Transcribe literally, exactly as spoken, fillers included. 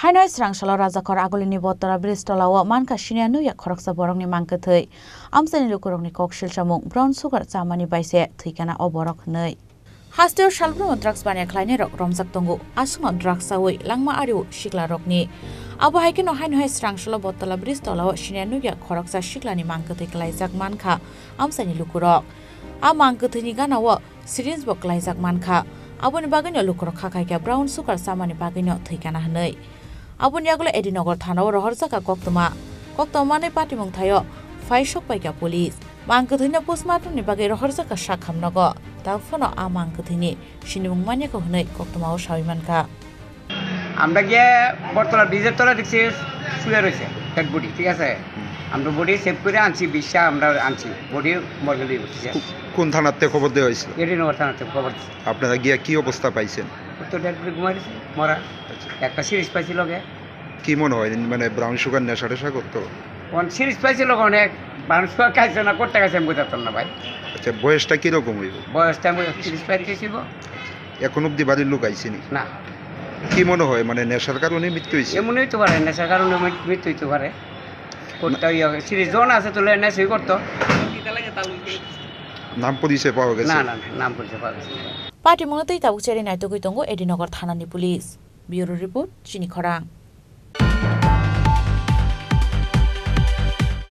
Haino hai srangsalo Rajakhor Agulini Bottola bridge tolao mankha siniya nukya khoroksa borokni mangkwthwi. Amchaini lukurokni kok silchamung brown sugar chamani baise thwikana o borok hwnwi. Hasteo salbrono drugs baniya khlainairok romjak tongo. Aswkno drugs chawi langma ario siklarokni. Abo hai kheno haino hai srangsalo Bottola bridge tolao siniya nukya khoroksa siklani mangkwthwi klaijak mankha amchaini lukurok. A mangkwthwini ganao syringe bo klaijak mankha. Aboni bagwino lukurok kha khaikha brown sugar chamani bagwino thwikana hwnwi. Aboni yagulo Edinagar thanao rohorjakha koktwma. Koktwma manwi patimung thaio phai sokpaikha police. Mangkwthwino postmortemni bagwi rohorjakha sakhamnogo. Tabuk phano a mangkwthwini sinimung manyakha hwnwi koktwmao sawi mankha. আমরা গিয়ে বটতলা ব্রিজের তলা দেখছি শুয়ে রয়েছে dead body, ঠিক আছে? আমরা বডি সেভ করে আনছি, বিশটা আমরা আনছি, বডি মর্গে নিয়ে গেছি। কো-, কোন থানাতে খবর দেওয়া হয়েছিল? এডিনগর থানাতে খবর দিছি। আপনারা গিয়ে কি অবস্থা পাইছেন? ও তো ডেড বডি ঘুমাই দিছে, মরা। আচ্ছা। একটা সিরিজ পাইছিল লগে। কি মনে হয়, মানে, ব্রাউন সুগার নেশা টেশা করতো? কোন সিরিজ পাইছিল, অনেক ব্রাউন সুগার খাইছে না, করতে খাইছে, আমি বুঝতাম না ভাই। আচ্ছা, বয়সটা কিরকম হইব? বয়সটা আমি তিরিশ পঁয়ত্রিশ হইব। এখন অবধি বাড়ির লোক আইছেনি? না। কি মনে হয়, মানে, নেশার কারণে মৃত্যু হয়েছে? এমনই তো পারে, নেশার কারণে মৃ-, মৃত্যু হইতে পারে। করতে হইয়া সিরিজ জন আছে, তো লয়ে নেশাই করতো। নাম পরিচয় পাওয়া গেছে? না, না, না, নাম পরিচয় পাওয়া গেছে না। Patimungno tei tabuk cherwi naitugwi tongo Edinagar thanani police. Bureau report, Chini Khorang.